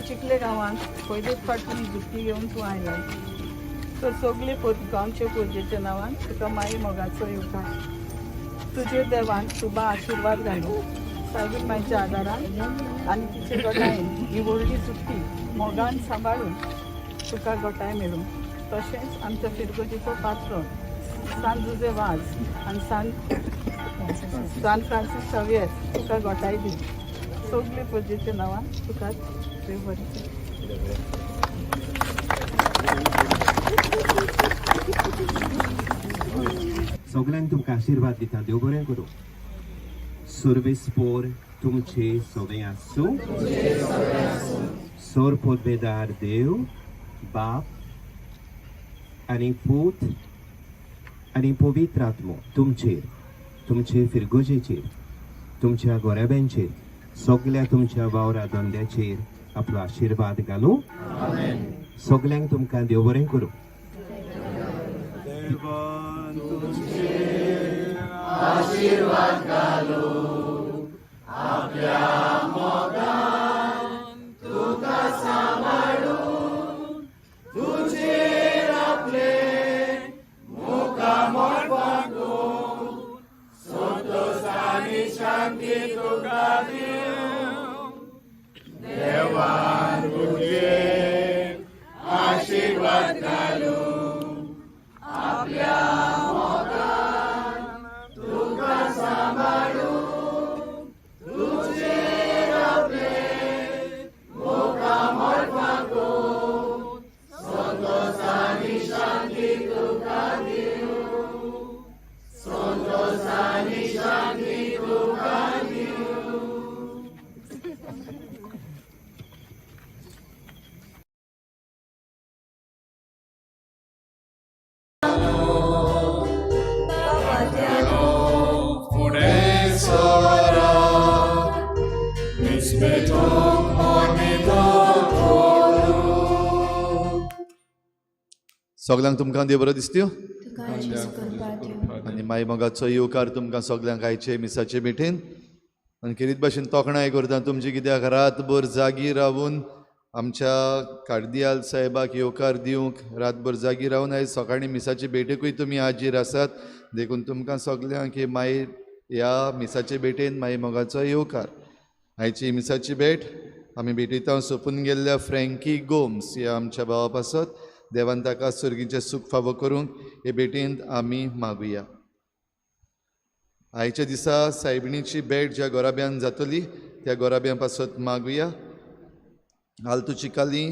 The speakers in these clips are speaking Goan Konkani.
चिखले गांवांत पयलेच फावट तुमी जुत्ती घेवन तूं आयलाय तर सगळे गांवचे पुजेच्या नांवान तुका माई मोगाचो येवकार. तुजेर देवान तुबा आशिर्वाद घालूं सायबीण मायच्या आदारान आनी तिचे गोटायेन ही व्हडली चुट्टी मोगान सांबाळून तुका गोटाय मेळूं. तशेंच आमच्या फिरगोजीचो पात्रोन सान जुजे वाज आनी सान फ्रांसीस शावियर तुका गोटाय दी. सगळे पुजेच्या नांवान तुका देव बरें. सगळ्यांक तुमकां आशिर्वाद दिता. देव बरें करूं. सर्वेस्पोर तुमचे सगळे आसूं. सोर पोदबेदार देव बाप आनी पूत आनी पवित्र आत्मो तुमचेर, तुमचे फिरगोजेचेर, तुमच्या गोराब्यांचेर, सगळ्या तुमच्या वावरा धंद्याचेर आपलो आशिर्वाद घालूं. सगळ्यांक तुमकां देव बरें करूं. आशीर्वाद घालूं आपल्या मोगान तुका सांबाळूं तुजेर आपले मुखामळ फांकून संतोष आनी शांती तुका दिवं. देवान तुजेर आशीर्वाद घालूं आपल्या मोगान तुका सांबाळूं तुजेर आपले मुखामळ फांकून संतोष आनी शांती तुका दिवं. संतोष आनी शांती तुका दिवं. फुडें सरात मीस भेटूंक मोनितो करूं. सगल्यांक तुमकां देव बरो दिसत्यो तुका जेजू कृपा दिवं. आनी माई मोगाचो येवकार तुमकां सगल्यांक आयचे मिसाचे भेटेन. आनी खेरीत भाशेन तोखणाय करता तुमची, कित्याक रातभर जागी रावून आमच्या कार्दियाल साहेबाक येवकार दिवंक रातभर जागी रावून आयज सकाळीं मिसाचे भेटेकूय तुमी हाजीर आसात. देखून तुमकां सगल्यांक ही माई ह्या मिसाचे भेटेन माई मोगाचो येवकार. आयची मिसाची भेट आमी भेटयता सोंपून गेल्ल्या फ्रँकी गोम्स ह्या आमच्या भावा पासत. देवान ताका सर्गीचें सूख फावो करूंक हे भेटेंत आमी मागुया. आयच्या दिसा सायबिणीची भेट ज्या गोराब्यान जातली त्या गोराब्यां पासत मागुया. आल्तू चिकाली,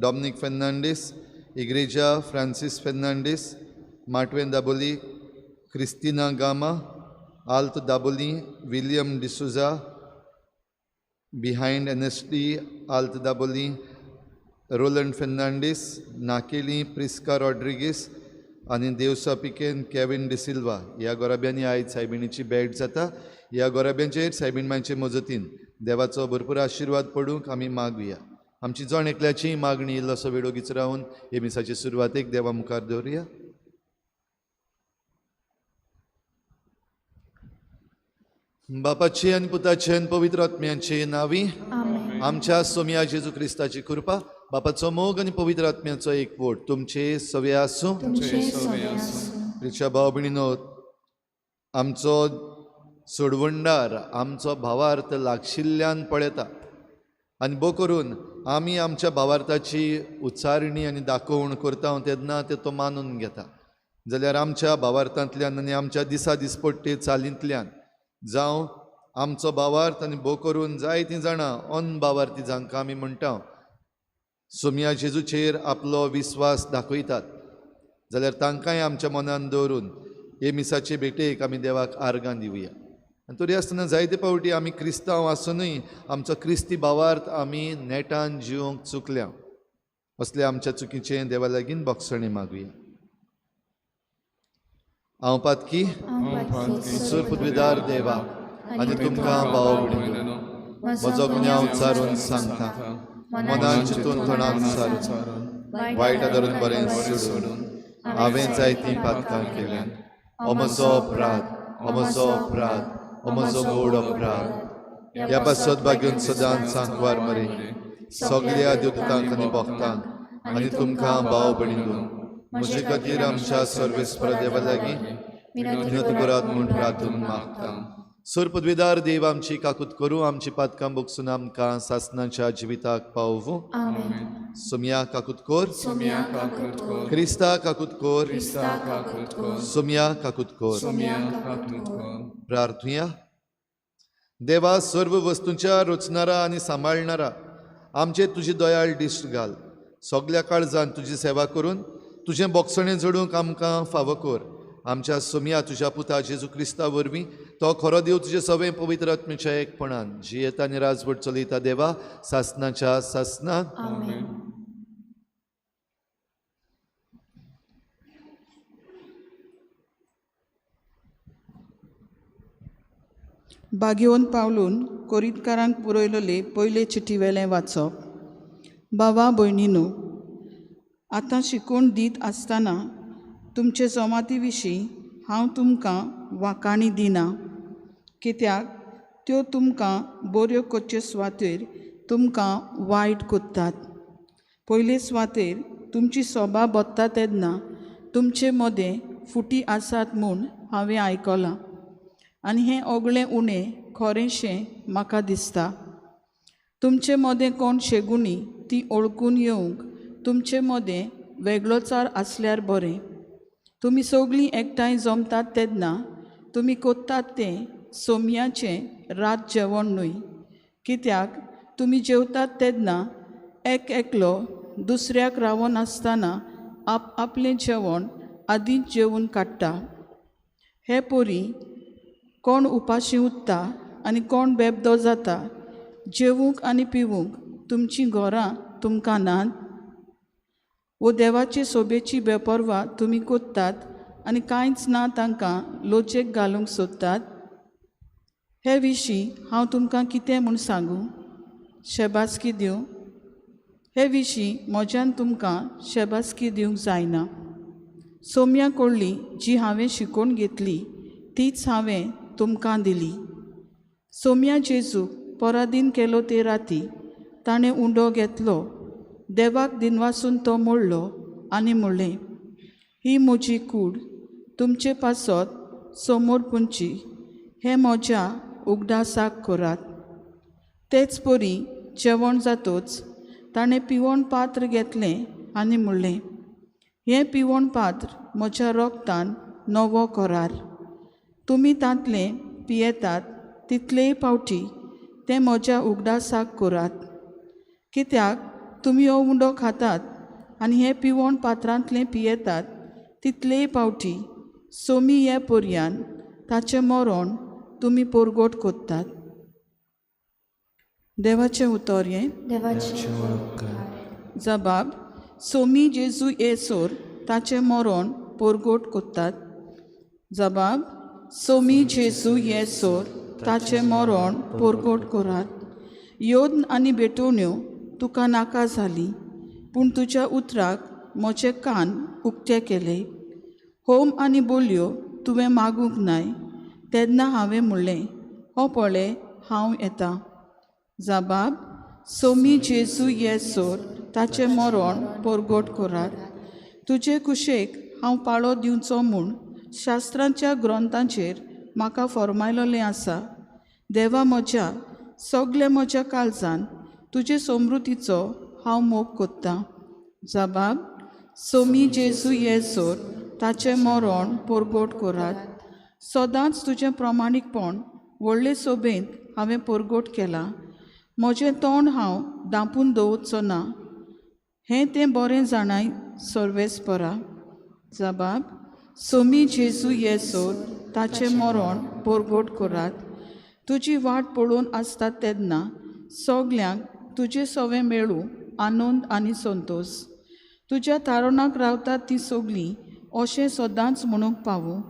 डॉमनीक फेर्नांडीस, इग्रेजा फ्रांसीस फेर्नांडीस, माटवेन Dabolim, Cristina Gama, Alto Dabolim, William D'Souza, behind NSD, Alto Dabolim, Roland Fernandes, नाकेली प्रिस्का रॉड्रिगीस आनी देवसा पिकेन केविन डिसिल्वा ह्या गोराब्यांनी आयज सायबिणीची भेट जाता. ह्या गोराब्यांचेर सायबीण मांयचे मजतीन देवाचो भरपूर आशिर्वाद पडूंक आमी मागुया. आमची जण एकल्याची मागणी इल्लोसो वेळ ओगीच रावन हे मिसाचे सुरवातेक देवा मुखार दवरुया. बापाची आनी पुताची आनी पवित्र आत्म्याची नावी आमेन. आमच्या सोमया जेजू क्रिस्ताची कृपा, बापाचो मोग आनी पवित्र आत्म्याचो एकवट तुमचे सवे आसूं. तुमचे सवे आसूं. प्रिच्या भाव भयणीनो, आमचो सोडवणदार आमचो भावार्थ लागशिल्ल्यान पळयता आनी बो करून आमी आमच्या भावार्थाची उच्चारणी आनी दाखोवण करता तेन्ना ते तो मानून घेता. जाल्यार आमच्या भावार्थांतल्यान आनी आमच्या दिसा दिसपट्टे चालींतल्यान जावं आमचो भावार्थ आनी बो करून जायतीं जाणां अनभावार्थी जांकां आमी म्हणटा सोमया जेजूचेर आपलो विस्वास दाखयतात जाल्यार तांकांय आमच्या मनान दवरून हे मिसाचे भेटेक आमी देवाक आर्गां दिवया. आनी तरी आसतना जायते फावटी आमी क्रिस्तांव आसुनूय आमचो क्रिस्ती भावार्थ आमी नेटान जिवंक चुकल्या. असले आमच्या चुकीचें देवा लागीं बोगसणें मागुया. हांव पातकी सुरपुदविदार देवा आनी तुमकां भाव भयणीनो म्हजो गुन्यांव उच्चारून सांगता, मनान चिंतून थोणान सारून वायट धरून बरें सोडून हांवें जायतीं पातकां केल्यान. हो म्हजो अपराध, हो म्हजो अपराध, हो म्हजो गोड अपराध. ह्या पासत भाग्यून सदांच सांकवार मरे सगल्या देवतांक आनी भक्तांक आनी तुमकां भाव भयणीनो म्हजे खातीर आमच्या सर्वेस्पर देवा लागीं विनंती करात म्हूण प्रार्थून मागता. सुर पदवीदार देव आमची काकूत करूं, आमची पातकां बोगसून आमकां सासनाच्या जिविताक पावोवं. आमेन. सोमया काकूत कोर, सोमया काकूत कोर, क्रिस्ता काकूत कोर, क्रिस्ता काकूत कोर, सोमया काकूत कोर. सोमया काकूत कोर. प्रार्थुया. देवा, सर्व वस्तूंच्या रचणारा आनी सांबाळणारा आमचेर तुजी दयाळ दिश्ट घाल. सगल्या काळजान तुजी सेवा करून तुजें बोगसणें जोडूंक आमकां फावो कर. आमच्या सोमया तुज्या पुता जेजू क्रिस्ता वरवीं तो खरो देव तुजे सवें पवित्र आत्म्याच्या एकपणान जियेता आनी राजवट चलयता देवा सासनाच्या सासनाक. आमेन. बागेवन पावलून कोरितकारांक बरयलेले पयले चिटी वेलें वाचप. बाबा भयणीनो, आतां शिकोवन दीत आसतना तुमचे जमाती विशीं हांव तुमकां वाकाणी दिना, कित्याक त्यो तुमकां बऱ्यो करचे सुवातेर तुमकां वायट कोत्तात. पयले सुवातेर तुमची सोबा बदता तेन्ना तुमचे मदें फुटी आसात म्हूण हांवें आयकलां आनी हें ओगळें उणें खरेंशें म्हाका दिसता. तुमचे मदें कोण शेगुणी ती ओळखून येवंक तुमचे मदें वेगळोचार आसल्यार बरें. तुमी सगळीं एकठांय जमतात तेन्ना तुमी कोत्तात तें सोमयाचें रात जेवण न्हय, कित्याक तुमी जेवतात तेन्ना एक एकलो दुसऱ्याक रावनासतना आप आपलें जेवण आदींच जेवन काडटा. हे परी कोण उपाशी उरता आनी कोण बेबदो जाता. जेवूंक आनी पिवूंक तुमचीं घरां तुमकां नात? वो देवाचे सोबेची बेपर्वा तुमी कोत्तात आनी कांयच ना तांकां लोचेक घालूंक सोदतात. हे विशीं हांव तुमकां कितें म्हूण सांगूं? शेबासकी दिवं? हे विशीं म्हज्यान तुमकां शेबासकी दिवंक जायना. सोम्या कडली जी हांवें शिकोवन घेतली तीच हांवें तुमकां दिली. सोम्या जेजूक परादीन केलो ते राती ताणें उंडो घेतलो, देवाक दिनवासून तो मोडलो आनी म्हणलें, ही म्हजी कूड तुमचे पासत समोर पुंची, हें म्हज्या उगडासाक करात. तेच परी जेवण जातोच ताणें पिवण पात्र घेतलें आनी म्हणलें, हें पिवण पात्र म्हज्या रोगतान नवो करार. तुमी तांतलें पियेतात तितलेय फावटी तें म्हज्या उगडासाक करात. कित्याक तुमी हो उंडो खातात आनी हें पिवण पात्रांतलें पियेतात तितलेय फावटी सोमी हे पर्यान ताचें मरण तुमी परगट कोत्तात. देवाचें उतर हें. देवाचे उपकार. जबाब सोमी जेजू येसोर ताचें मरण पोरगोट कोत्तात. जबाब सोमी जेजू येसोर ताचें मरण पोरगोट करात. योद्न आनी भेटवण्यो तुका नाका जाली, पूण तुज्या उतराक म्हजे कान उक्ते केले. होम आनी बोलयो तुवें मागूंक नाय, तेन्ना हांवें म्हणलें, हो पळय हांव येता. जबाब सोमी जेजू येसोर ताचें मरण पोरगोट करात. तुजे कुशेक हांव पाळो दिवचो म्हूण शास्त्रांच्या ग्रंथांचेर म्हाका फॉर्मायलेलें आसा. देवा म्हज्या, सगळे म्हज्या काळजान तुजे समृद्धीचो हांव मोग कोत्तां. जबाब सोमी जेजू येसोर ताचें मरण पोरगोट करात. सदांच तुजें प्रमाणीकपण व्हडले सोबेंत हांवें पोरगोट केलां. म्हजें तोंड हांव दांपून दवरचो ना, हें तें बरें जाणाय सर्वेस्परा. जबाब सोमी जेजू येसोर ताचें मरण पोरगोट करात. तुजी वाट पळोवन आसता तेन्ना सगल्यांक तुजें सवें मेळूं आनंद आनी संतोश. तुज्या तारणाक रावतात ती सगलीं अशें सदांच म्हणूंक पावूं,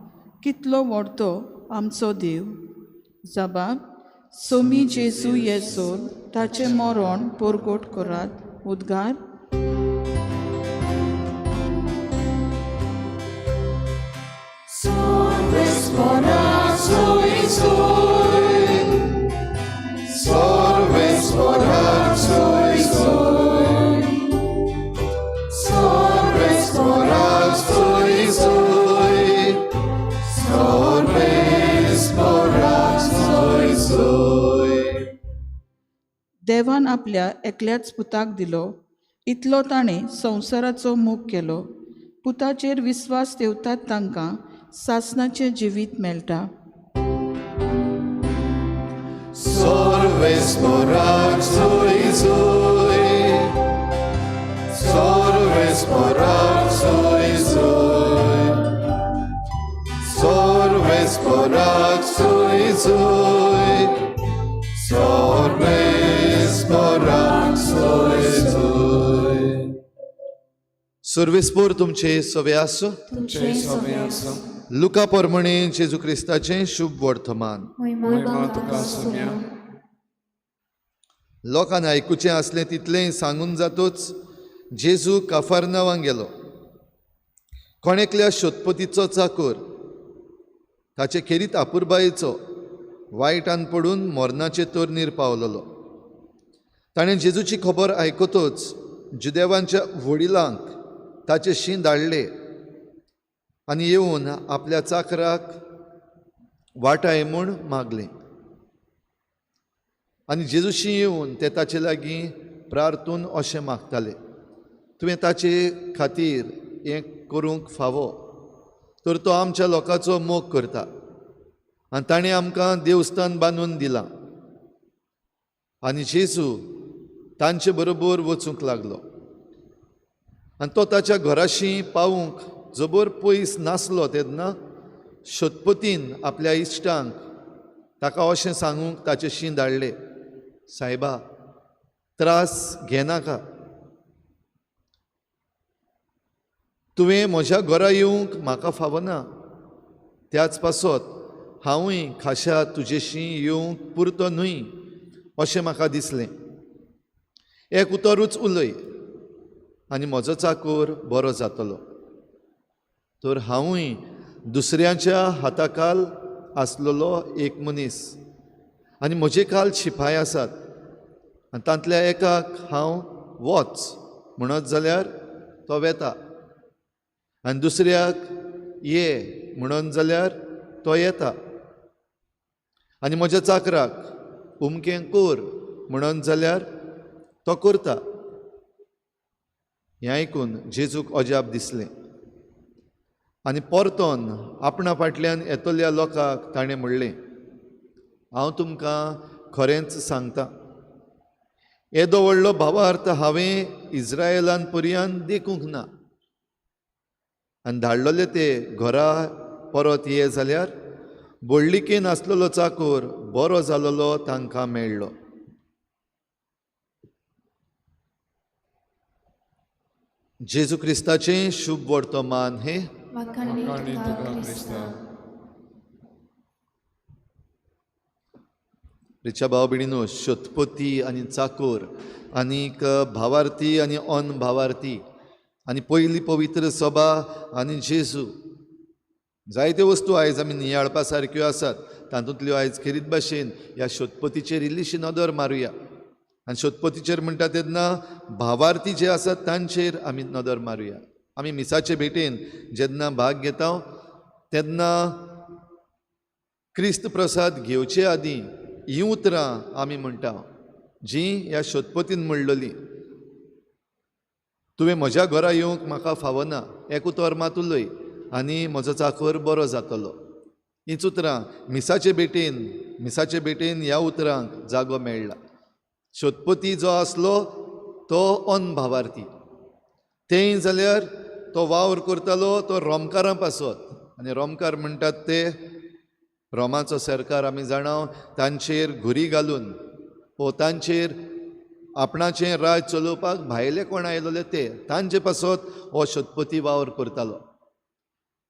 कितलो व्हडतो आमचो देव. जबाब सोमी जेजू येसोर ताचें मरण पोरगोट करात. उद्गार. देवान आपल्या एकल्याच पुताक दिलो, इतलो ताणें संवसाराचो मोग केलो. पुताचेर विस्वास ठेवतात तांकां सासणाचें जिवीत मेळटा. सर्वेस्पोर तुमचे सवे आसूं. तुमचे सवे आसूं. लुका परमणे जेजू क्रिस्ताचें शुभ वर्तमान. महिमा तुका सोम्या. लोकांक आयकुचें आसलें तितलें सांगून जातूच जेजू काफारनावांक गेलो. कोण एकल्या शोधपतीचो चाकोर ताचे खेरीत आपुरबायेचो वायटान पडून मरणाचे तरणीर पावलेलो. ताणें जेजूची खबर आयकतच जुदेवांच्या वडिलांक ताचे शीं धाडले आनी येवन आपल्या चाकराक वाटाय म्हूण मागलें. आनी जेजूशी येवन ते ताचे लागीं प्रार्थून अशें मागताले, तुवें ताचे खातीर हें करूंक फावो, तर तो आमच्या लोकांचो मोग करता आनी ताणें आमकां देवस्थान बांदून दिलां. आनी जेजू तांचे बरोबर वचूंक लागलो आनी तो ताच्या घराशी पावूंक जबर पयस नासलो तेन्ना शतपतीन आपल्या इश्टांक ताका अशें सांगूंक ताचे शीं धाडले, सायबा त्रास घेनाका, तुवें म्हज्या घरा येवंक म्हाका फावना, त्याच पासत हांवूय खाशा तुजेशी येवंक पुरतो न्हय अशें म्हाका दिसलें. एक उतरूच उलय आनी म्हजो चाकोर बरो जातलो. तर हांवूय दुसऱ्यांच्या हाताखाल आसलेलो एक मनीस आनी म्हजे खाल शिपाय आसात आनी तांतल्या एकाक हांव वच म्हणत जाल्यार तो वेता आनी दुसऱ्याक ये म्हणत जाल्यार तो येता आनी म्हज्या चाकराक उमकें कोर म्हणत जाल्यार तो करता. हें आयकून जेजूक अजाप दिसलें आनी परतोन आपणा फाटल्यान येतल्या लोकांक ताणें म्हणलें, हांव तुमकां खरेंच सांगता, येदो व्हडलो भावार्थ हांवें इज्रायलान पर्यान देखूंक ना. आनी धाडलेले ते घरा परत ये जाल्यार व्हडलिकेन आसलेलो चाकोर बरो जालेलो तांकां मेळ्ळो. जेजू क्रिस्ताचें शुभ वर्तमान हें वाखाणणी तुका क्रिस्ता. रिचा भाव भयणीनो, शतपती आनी चाकोर आनीक भावार्थी आनी अनभावार्थी आनी पयली पवित्र सभा आनी जेजू, जायत्यो वस्तू आयज आमी नियाळपा सारक्यो आसात. तातूंतल्यो आयज खेरीत भाशेन ह्या शतपतीचेर इल्लीशी नदर मारुया. आनी शतपतीचेर म्हणटा तेन्ना भावार्थी जे आसात तांचेर आमी नदर मारुया. आमी मिसाचे भेटेन जेन्ना भाग घेता तेन्ना क्रिस्त प्रसाद घेवचे आदीं हीं उतरां आमी म्हणटा जीं ह्या शतपतीन म्हणलेलीं. तुवें म्हज्या घरा येवंक म्हाका फावना, एक उतर मात उलय आनी म्हजो चाकर बरो जातलो. हींच उतरां मिसाचे भेटेन ह्या उतरांक जागो मेळ्ळा. शतपती जो आसलो तो अनभावार्थी, तेंय जाल्यार तो वावर करतालो तो रोमकारां पासत. आनी रोमकार म्हणटात ते रोमाचो सरकार आमी जाणा तांचेर घुरी घालून वो तांचेर आपणाचें राज चलोवपाक भायले कोण आयलेले ते तांचे पासत हो शतपती वावर करतालो.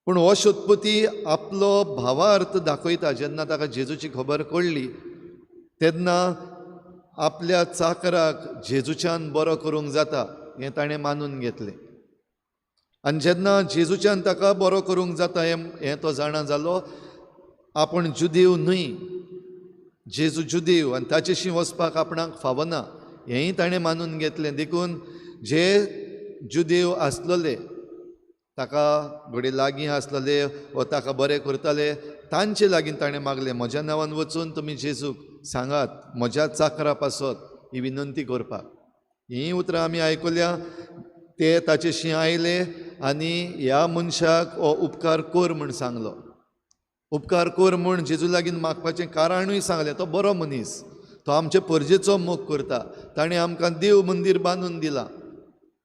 पूण हो शतपती आपलो भावार्थ दाखयता. जेन्ना ताका जेजूची खबर कळ्ळी तेन्ना आपल्या चाकराक जेजूच्यान बरो करूंक जाता हें ताणें मानून घेतलें. आनी जेन्ना जेजूच्यान ताका बरो करूंक जाता हें तो जाणा जालो. आपूण जुदेव न्हय, जेजू जुदेव आनी ताचेशी वचपाक आपणाक फावना हेंय ताणें मानून घेतलें. देखून जे जुदेव आसलेले ताका घडये लागीं आसलेले वा ताका बरें करताले तांचे लागीं ताणें मागलें, म्हज्या नांवान वचून तुमी जेजूक सांगात म्हज्या चाकरा पासत ही विनंती करपाक. हीं उतरां आमी आयकुल्या. ते ताचेशी आयले आनी ह्या मनशाक हो उपकार कर म्हूण सांगलो. उपकार कर म्हूण जेजू लागीं मागपाचें कारणूय सांगलें. तो बरो मनीस, तो आमचे परजेचो मोग करता, ताणें आमकां देव मंदीर बांदून दिलां,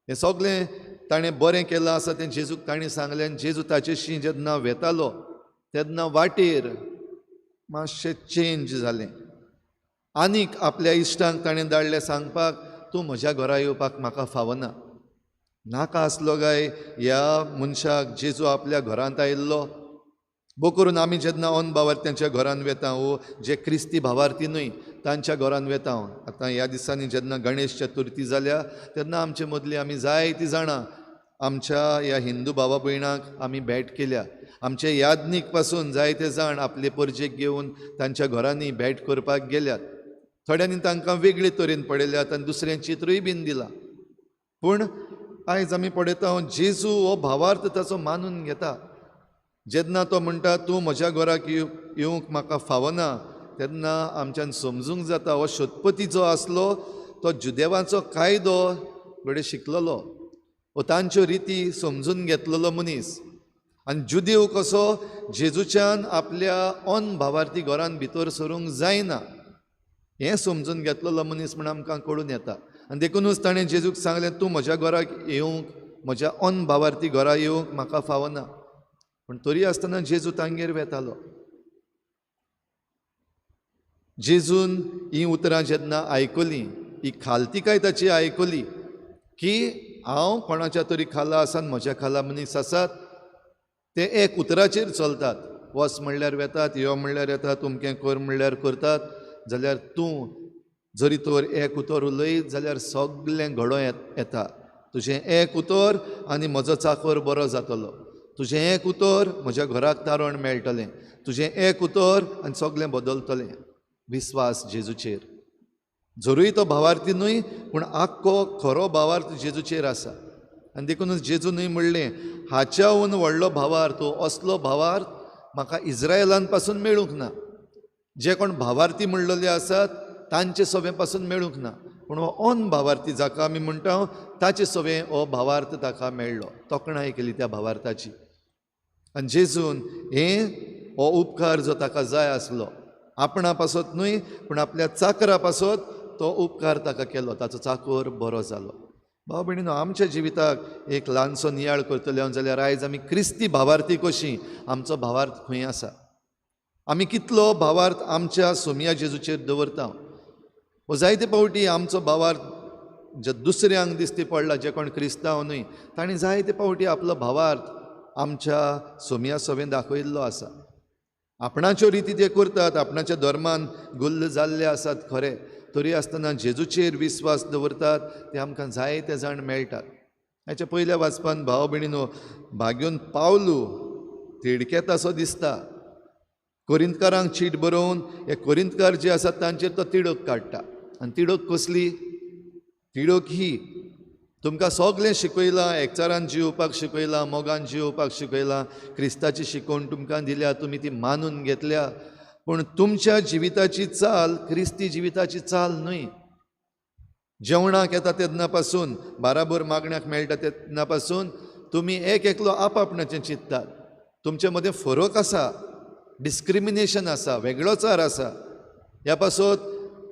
हें सगळें ताणें बरें केलां आसा तें जेजूक ताणें सांगलें. आनी जेजू ताचेशी जेन्ना वेतालो तेन्ना वाटेर मातशें चेंज जालें. आनीक आपल्या इश्टांक ताणें धाडलें सांगपाक, तूं म्हज्या घरा येवपाक म्हाका फावना. नाका आसलो काय ह्या मनशाक जेजू आपल्या घरांत आयिल्लो. बो करून आमी जेन्ना अन भावार्थ्यांच्या घरान वेता वो जे क्रिस्ती भावार्थी न्हय तांच्या घरान वेता. आतां ह्या दिसांनी जेन्ना गणेश चतुर्थी जाल्या तेन्ना आमचे मदली आमी जायतीं जाणां आमच्या ह्या हिंदू भावा भयणांक आमी भेट केल्या. आमचे यादनीक पासून जायते जाण आपले परजेक घेवन तांच्या घरांनी भेट करपाक गेल्यात. थोड्यांनी तांकां वेगळे तरेन पळयल्यात आनी दुसऱ्यां चित्रूय बीन दिलां. पूण आयज आमी पळयता जेजू हो भावार्थ ताचो मानून घेता. जेन्ना तो म्हणटा तूं म्हज्या घराक येवंक म्हाका फावना तेन्ना आमच्यान समजूंक जाता हो शतपती जो आसलो तो जुदेवाचो कायदो घडये शिकलेलो वो तांच्यो रिती समजून घेतलेलो मनीस. आनी जुदेव कसो जेजूच्यान आपल्या अन भावार्थी घरान भितर सरूंक जायना हें समजून घेतलेलो मनीस म्हूण आमकां कळून येता. आनी देखुनूच ताणें जेजूक सांगलें, तूं म्हज्या घराक येवंक, म्हज्या अन भावार्थी घरा येवंक म्हाका फावना. पूण तरी आसतना जेजू तांगेर वेतालो. जेजून हीं उतरां जेन्ना आयकलीं, ही खालतिकाय ताची आयकली की हांव कोणाच्या तरी खाला आसा, म्हज्या खाला मनीस आसात, ते एक उतराचेर चलतात, वच म्हणल्यार वेतात, यो म्हणल्यार येतात, अमकें कर म्हणल्यार करतात, जाल्यार तूं जरी तर एक उतर उलयत जाल्यार सगळें घडों येता. तुजें एक उतर आनी म्हजो चाकर बरो जातलो, तुजें एक उतर म्हज्या घराक तारण मेळटलें, तुजें एक उतर आनी सगळें बदलतलें. विस्वास जेजूचेर. जरूय तो भावार्थी न्हय पूण आख्खो खरो भावार्थ जेजूचेर आसा. आनी देखूनच जेजू न्हय म्हणलें, हाच्याहून व्हडलो भावार्थ हो असलो भावार्थ म्हाका इज्रायलान पासून मेळूंक ना. जे कोण भावार्थी म्हणलेले आसात तांचे सवे पासून मेळूंक ना, पूण हो अन भावार्थी जाका आमी म्हणटा ताचे सवे हो भावार्थ ताका मेळ्ळो. तोखणाय केली त्या भावार्थाची. आनी जेजून हें हो उपकार जो ताका जाय आसलो आपणा पासत न्हय पूण आपल्या चाकरा पासत तो उपकार ताका केलो, ताचो चाकर बरो जालो. भाव भयणीनो, आमच्या जिविताक एक ल्हानसो नियाळ करतले जाल्यार आयज आमी क्रिस्ती भावार्थी कशी, आमचो भावार्थ खंय आसा, आमी कितलो भावार्थ आमच्या सोमया जेजूचेर दवरता. वो जायते फावटी आमचो भावार्थ जे दुसऱ्यांक दिसती पडला, जे कोण क्रिस्तांव न्हय तांणी जायते फावटी आपलो भावार्थ आमच्या सोमया सभेन दाखयल्लो आसा. आपणाच्यो रिती ते करतात, आपणाच्या धर्मान गुल्ल जाल्ले आसात खरे, तरी आसतना जेजूचेर विस्वास दवरतात ते आमकां जायते जाण मेळटात. हाच्या पयल्या वाचपान भाव भयणीनो भाग्योन पावलू तिडकेता असो दिसता. कोरिंतकारांक चीट बरोवन हे कोरिंतकार जे आसात तांचेर तो तिडक काडटा. आनी तिडक कसली? तिडक ही तुमकां सगळें शिकयलां, एकचारान जियोवपाक शिकयलां, मोगान जियोवपाक शिकयलां, क्रिस्ताची शिकवण तुमकां दिल्या, तुमी ती मानून घेतल्या, पूण तुमच्या जिविताची चाल क्रिस्ती जिविताची चाल न्हय. जेवणाक येता तेन्ना पासून, बाराबर मागण्याक मेळटा तेन्ना पासून तुमी एक एकलो आपआपणाचें चिंततात. तुमचे मदें फरक आसा, डिस्क्रिमिनेशन आसा, वेगळोचार आसा. ह्या पासत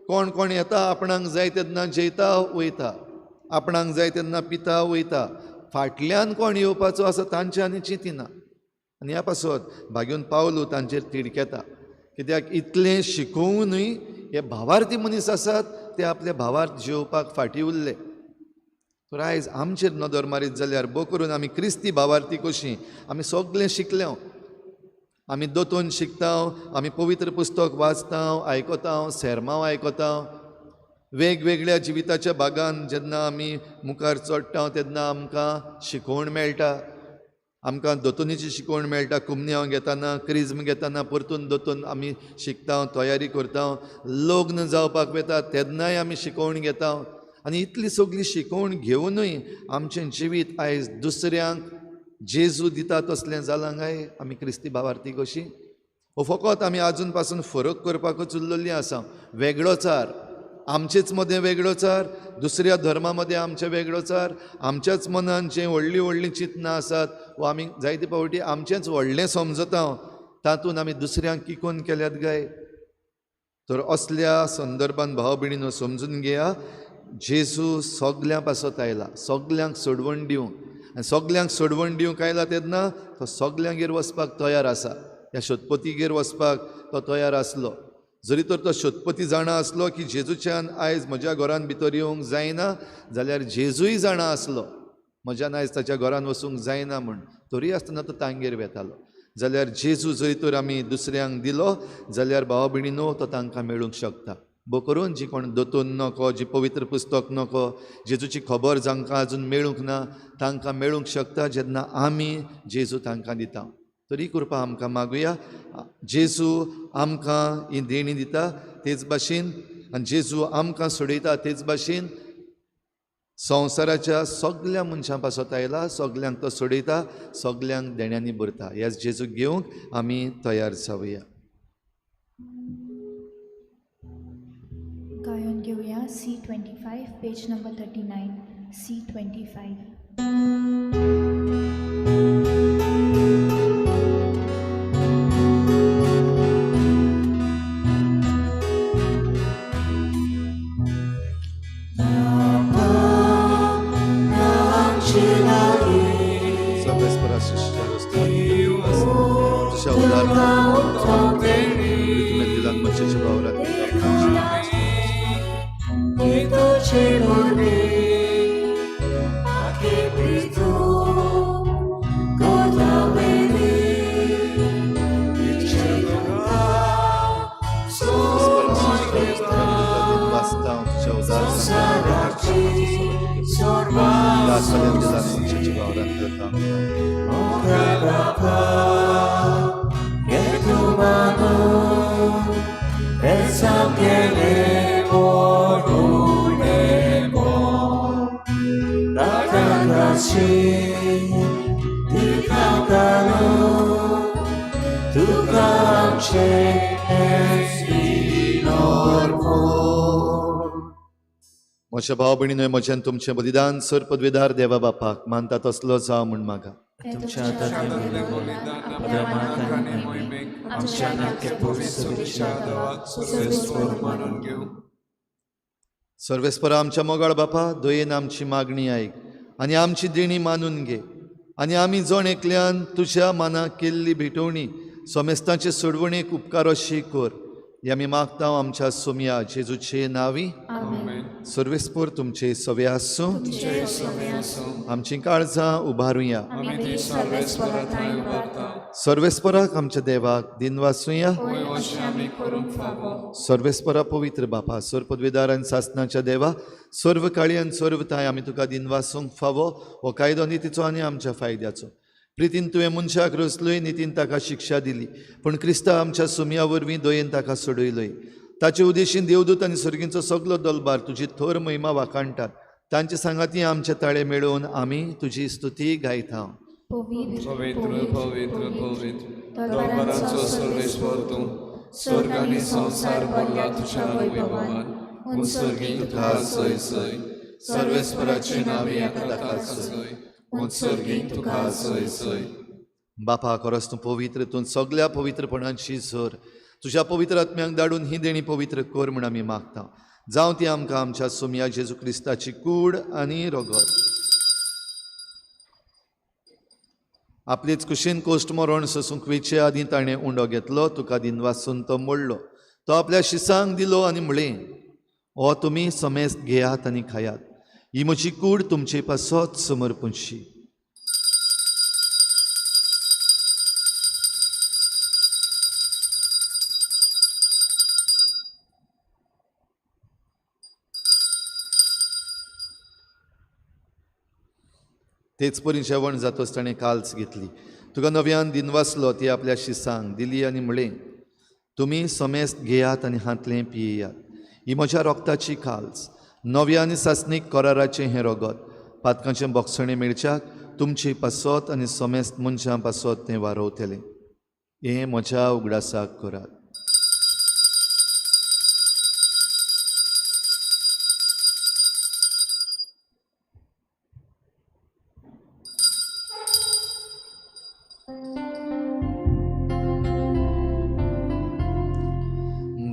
कोण कोण येता आपणाक जाय तेन्ना जेयता वयता, आपणाक जाय तेन्ना पिता वयता, फाटल्यान कोण येवपाचो आसा तांचे आनी चिंतिना. आनी ह्या पासत भाग्योन पावलू तांचेर तिडकेता, कित्याक इतलें शिकोवनूय हे भावार्थी मनीस आसात ते आपल्या भावार्थ जियोवपाक फाटीं उरले. तर आयज आमचेर नदर मारीत जाल्यार बो करून आमी क्रिस्ती भावार्थी कशीं आमी सगळें शिकले. आमी दोतोन शिकता, आमी पवित्र पुस्तक वाचता, आयकता, सेर्मांव आयकता. वेगवेगळ्या जिविताच्या भागान जेन्ना आमी मुखार चडटा तेन्ना आमकां शिकवण मेळटा. आमकां दोतोनीची शिकवण मेळटा, कुमन्यांव घेतना, क्रिज्म घेतना परतून दोतोन आमी शिकता, तयारी करता. लग्न जावपाक वता तेन्नाय आमी शिकवण घेता. आनी इतली सगळी शिकवण घेवनूय आमचें जिवीत आयज दुसऱ्यांक जेजू दिता तसलें जालां काय आमी क्रिस्ती भावार्थी कशी? हो फकत आमी आजून पासून फरक करपाकूच उरलेलीं आसा. वेगळोचार आमचेच मदें, वेगळोचार दुसऱ्या धर्मा मदें आमचें वेगळोचार, आमच्याच मनान जें व्हडलीं व्हडलीं चिंतनां आसात वो आमी जायते फावटी आमचेंच व्हडलें समजता, तातूंत आमी दुसऱ्यांक किकोन केल्यात काय? तर असल्या संदर्भान भाव भयणीनो समजून घेया, जेजू सगल्यां पासत आयला, सगल्यांक सोडवण दिवंक. आनी सगल्यांक सोडवण दिवंक आयला तेन्ना तो सगल्यांगेर वचपाक तयार आसा. ह्या शतपतीगेर वचपाक तो तयार आसलो. जरी तर तो शतपती जाणा आसलो की जेजूच्यान आयज म्हज्या घरान भितर येवंक जायना, जाल्यार जेजूय जाणा आसलो म्हज्यान आयज ताच्या घरान वचूंक जायना म्हूण, तरी आसतना तो तांगेर वेतालो. जाल्यार जेजू जरी तर आमी दुसऱ्यांक दिलो जाल्यार भाव भयणीनो तो तांकां मेळूंक शकता. बो करून जी कोण दोतोन नको, जी पवित्र पुस्तक नको, जेजूची खबर जांकां आजून मेळूंक ना तांकां मेळूंक शकता जेन्ना आमी जेजू तांकां दिता. तरी कृपा आमकां मागुया. जेजू आमकां ही देणी दिता तेच भाशेन, आनी जेजू आमकां सोडयता तेच भाशेन संवसाराच्या सगल्या मनशां पासत आयला, सगल्यांक तो सोडयता, सगल्यांक देण्यांनी भरता. ह्या जेजूक घेवंक आमी तयार जावया. गायन घेवया C25 page number 39 C25. म्हज्या भाव भयणीनो, म्हज्यान तुमचें बलिदान सर पदवेदार देवा बापाक मानता तसलो जावं म्हूण मागा. सर्वेस्परा आमच्या मोगाळ बापा, दयेन आमची मागणी आयक आनी आमची देणी मानून घे, आनी आमी जण एकल्यान तुज्या मानाक केल्ली भेटवणी समेस्तांचे सोडवणेक उपकार अशी कर. हे आमी मागता आमच्या सोमया जेजूचे नांवी. सर्वेस्पोर तुमचे सवे आसूं. आमची काळजां उबारुया. सर्वेस्पराक आमच्या देवाक दिनवासुया. सर्वेस्परा पवित्र बापा, सर्व पदवेदार आनी सासनाच्या देवा, सर्व काळी आनी सर्व ताय आमी तुका दिनवासूंक फावो. हो कायदो नितीचो आनी आमच्या फायद्याचो. प्रितीन तुवें मनशाक रचलोय, नितीन ताका शिक्षा दिली, पूण क्रिस्ता आमच्या सुमया वरवीं दयेन ताका सोडयलोय. ताचे उदेशीन देवदूत आनी सर्गींचो सगलो दलबार तुजी थोर महिमा वाखाणटात. तांचे सांगाती आमचे ताळे मेळोवन आमी तुजी स्तुती गायता. पवित्र पवित्र पवित्र दरबाराचो सर्वेश्वर तूं, स्वर्ग आनी संवसार भरला तुज्या वैभवान. उत्सर्गी तुका सय सय, सर्वेश्वराचे नांवे ताका सय, उत्सर्गी तुका सय सय. बापा, खरोच तूं पवित्र, तूं सगल्या पवित्रपणाची सर. तुज्या पवित्र आत्म्यांक धाडून ही देणी पवित्र कर म्हूण आमी मागता. जावं ती आमकां आमच्या सोमया जेजू क्रिस्ताची कूड आनी रगत. आपलेच कुशीन कोश्ट मरण सोसूंक वेचे आदीं ताणें उंडो घेतलो, तुका दिनवासून तो मोडलो, तो आपल्या शिसांक दिलो आनी म्हणलें, हो तुमी समेस्त घेयात आनी खायात, ही म्हजी कूड तुमचे पासत समर्पणशी. तेच परी जेवण जातच ताणें काल्स घेतली, तुका नव्यान दिनवासलो, ती आपल्या शिसांक दिली आनी म्हणलें, तुमी समेस्त घेयात आनी हांतलें पियेयात, ही म्हज्या रोगताची काल्स, नव्या आनी सासणीक कराराचें हें रगत, पातकांचें बोगसणें मेळच्याक तुमचे पासत आनी समेस्त मनशां पासत तें वारोवतलें. हें म्हज्या उगडासाक करात.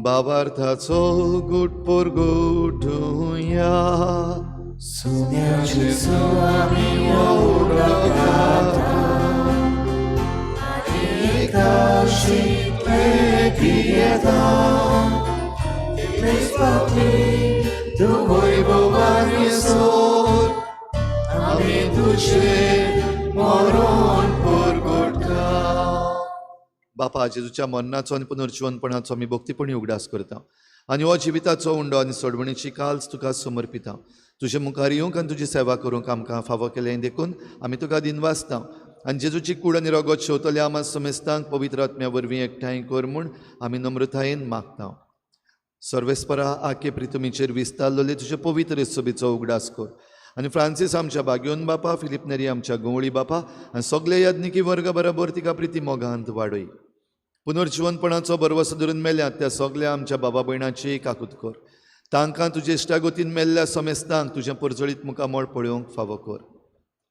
बाबार्थाचो गुट पोरगुटुया, आमी तुजें मरण पोरगुटा. बापा, जेजूच्या मरणाचो आनी पुनर्जिवनपणाचो आमी भक्तीपणी उगडास करता आनी हो जिविताचो उंडो आनी सोडवणीची काल्स तुका समर्पिता. तुजे मुखार येवंक आनी तुजी सेवा करूंक आमकां फावो केलें देखून आमी तुका दिनवासता. आनी जेजूची कूड आनी रगत शेवतल्या आमा समेस्तांक पवित्र आत्म्या वरवीं एकठांय कर म्हूण आमी नम्रतायेन मागता. सर्वेस्परा आके प्रितुमीचेर विस्तारलेले तुजे पवित्र सभेचो उगडास कर आनी फ्रांसीस आमच्या बाग्योन बापा, फिलीप नेरी आमच्या गंवळी बापा आनी सगळे याज्ञिकी वर्ग बरोबर तिका प्रिती मोगांत वाडय. पुनर्जिवनपणाचो भरवसो धरून मेल्यात त्या सगल्या आमच्या बाबा भयणाची काकूत कर. तांकां तुजे इश्टागोतीन मेल्ल्या समेस्तांक तुजें परजळीत मुखामळ पळोवंक फावो कर.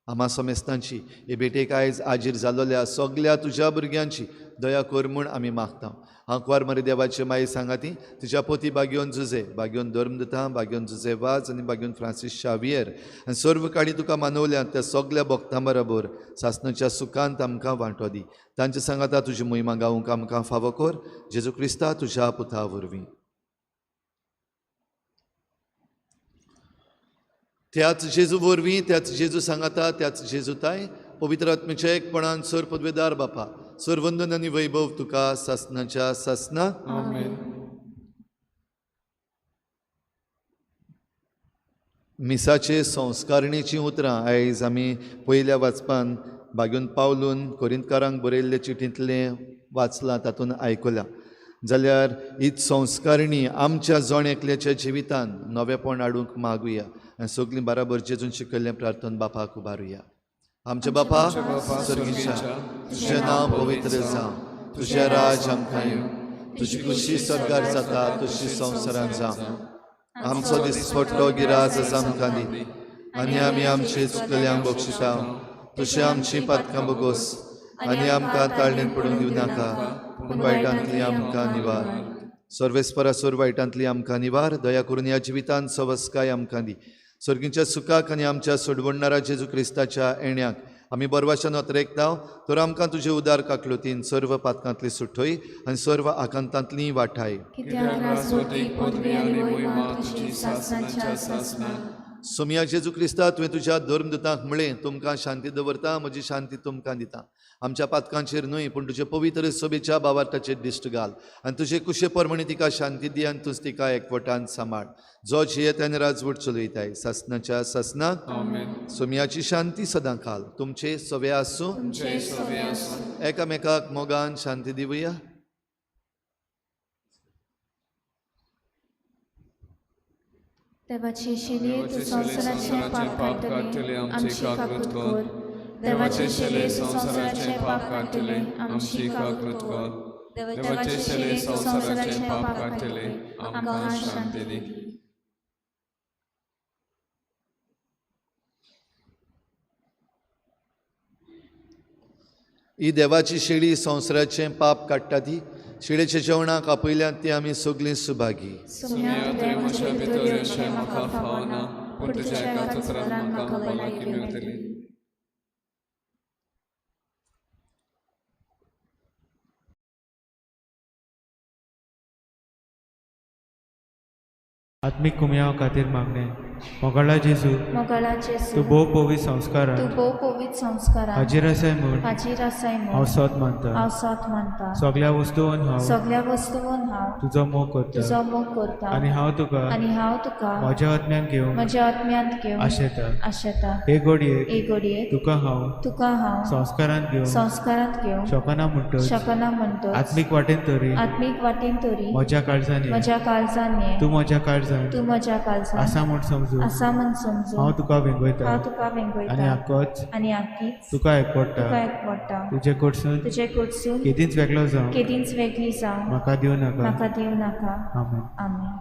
आमा समेस्तांची हे भेटेक आयज आजीर जालोल्या सगल्या तुज्या भुरग्यांची दया कर म्हूण आमी मागता. आंकवार मरे देवाचे माई सांगाती तुज्या पोती बाग्योन जुजे, बाग्योन धर्मदता, बाग्योन जुजे वाज आनी बाग्योन फ्रांसीस शावियर आनी सर्व काळी तुका मानवल्या त्या सगल्या भक्तां बरोबर सासणाच्या सुखांत आमकां वांटो दी. तांचे सांगाता तुजी मोहिमा गावंक आमकां फावो कर. जेजू क्रिस्ता तुज्या पुता वरवीं. त्याच जेजू वरवीं, त्याच जेजू सांगाता, त्याच जेजू ताय पवित्र आत्म्याच्या एकपणान सर पदवेदार बापा, सर्वंदन आनी वैभव तुका सासणाच्या सासना. आमेन. मिसाचे संस्कारणेचीं उतरां आयज आमी पयल्या वाचपान बागून पावलून कोरिंतकारांक बरयल्ले चिटींतलें वाचलां, तातूंत आयकलां. जाल्यार हीच संस्कारणी आमच्या जण एकल्याच्या जिवितान नवेपण हाडूंक मागुया आनी सगळीं बराबर जेजून शिकयल्लें प्रार्थन बापाक उबारुया. आमच्या बापा सर्गीच्या, तुजें नांव पवित्र जावं, तुजें राज आमकां येवं, तुजी खुशी सरकार जाता तशी संवसारांत जावं. आमचो दिसपट्टो गिराज आज आमकां दी आनी आमी आमचे चुकल्यांक बक्षिता तशें आमची पातकां बोगोस आनी आमकां ताळणेन पडूंक दिवं नाका, पूण वायटांतली आमकां निवार. सर्वेस्परा सोर वायटांतली आमकां निवार. दया करून ह्या जिवितांत सवस्काय आमकां दी. सर्गीच्या सुखाक आनी आमच्या सोडवणणारा जेजू क्रिस्ताच्या येण्याक आमी बरवाच्यान अतरेकता तर आमकां तुजे उदार काकलुतीन सर्व पातकांतली सुटय आनी सर्व आकांतांतली वाठाय. कित्याक राजवटी पदवी आनी मोहिमा तुजी सासणाच्या सासणाक. सोमया जेजू क्रिस्ता, तुवें तुज्या धर्मदूतांक म्हळें, तुमकां शांती दवरता, म्हजी शांती तुमकां दिता. आमच्या पातकांचेर न्हय पूण तुजे पवित्र सभेच्या बावार्थाचेर दिश्ट घाल आनी तुजे कुशे प्रमाणे तिका शांती दी आनी तूंच तिका एकवटान सांबाळ, जो जियेत आनी राजवट चलयताय सासणाच्या सासणाक. आमेन. सोमयाची शांती सदां काल तुमचे सवे आसूं. तुमचे सवे आसूं. एकामेकाक मोगान शांती दिवया. देवाचे शेले तूं संवसाराचें पाप काडटले, आमची काकूत कर. देवाचे शेले संवसाराचें पाप काडटले, आमची काकूत कर. देवाचे शेले संवसाराचें पाप काडटले, आमकां शांती दी. ही देवाची शेळी संवसाराचें पाप काडटा ती शेळेच्या जेवणाक आपयल्यात ती आमी सगळीं सुभागी. सोम्या, तुवें तुवें म्हज्या म्हज्या भितर भितर येवचें येवचें म्हाका म्हाका फावना, फावना, पूण पूण तुज्या तुज्या एका एका उतरान उतरान म्हाका म्हाका भलायकी भलायकी मेळटली. मेळटली. आत्मीक कुमयाव खातीर मागणें. मोगाळा जेजू, मोगाळा जेजू, तूं भोव पवित्र तूं संस्कारान भोव पवित्र संस्कारान हाजीर आसाय म्हूण हाजीर आसाय हांव म्हूण सोद मानता. हांव सोद मानता. सगळ्या वस्तून हांव सगळ्या वस्तून हांव तुजो मोग करता तुजो मोग करता आनी हांव तुका आनी हांव तुका म्हज्या आत्म्यान घेवंक म्हज्या आत्म्यांत घेवन आशेता. आशेता. हे घडयेक हे घडयेक तुका हांव तुका हांव संस्कारान घेवंक संस्कारांत घेवंक शकना म्हणटच शकना म्हणटच आत्मीक वाटेन तरी आत्मीक वाटेन तरी म्हज्या काळजान ये. म्हज्या काळजान ये. तूं म्हज्या काळजान तूं म्हज्या काळजान आसा म्हूण समजून आसा म्हूण समजून हांव तुका वेंगयता हांव तुका आनी वेंगयता आकोच आनी आकीच तुका तुका एकवटा. एकवटा. तुजे कडसून तुजे कडसून केदींच वेगळो जावं केदींच वेगळी जावं म्हाका दिवं नाका. म्हाका दिवं नाका. आमेन. आमेन.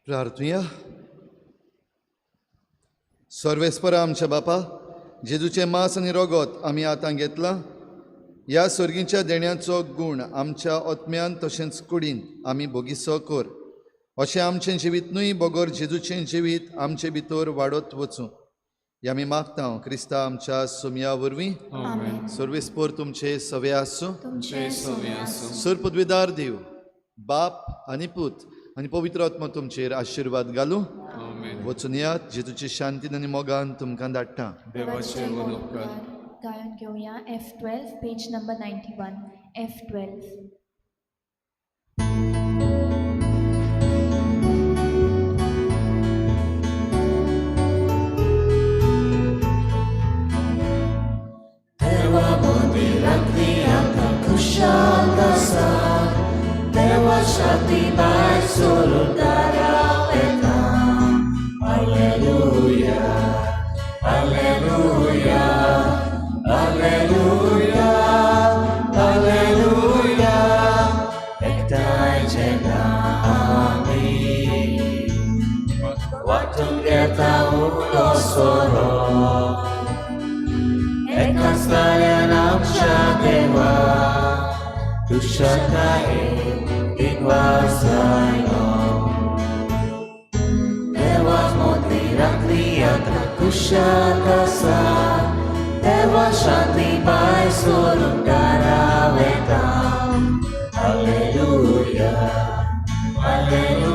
प्रार्थुया. सर्वेस्परा आमच्या बापा, जेजूचें मांस आनी रगत आमी आतां घेतलां. ह्या सर्गीच्या देण्याचो गूण आमच्या आत्म्यान तशेंच कुडीन आमी भोगिसो कर, अशें आमचें जिवीत न्हय बगर जेजूचें जिवीत आमचे भितर वाडत वचूं. हे आमी मागता क्रिस्ता आमच्या सोमया वरवीं. आमेन. सर्वेस्पर तुमचे सवे आसूं. तुमचे सवे आसूं. सर पदवीदार देव बाप आनी पूत आनी पवित्र आत्मा तुमचेर आशिर्वाद घालूं. आमेन. वचून यात जेजूची शांतीन आनी मोगान तुमकां धाडटा. देवाचे उपकार. गायन घेवया F12 page number 91. F12. देवा मदीं राती आमकां खुशाल आसा, देवा शांती भायर सरून दारा येता. Hallelujah, hallelujah. सोरो एकाच ताळ्यान आमच्या देवा तुशाकायेन दिनवास जायनो देवा मोदी राखली आतां खुशाल आसा देवा शांती भायर सोरून दारा वेता. Hallelujah, hallelujah.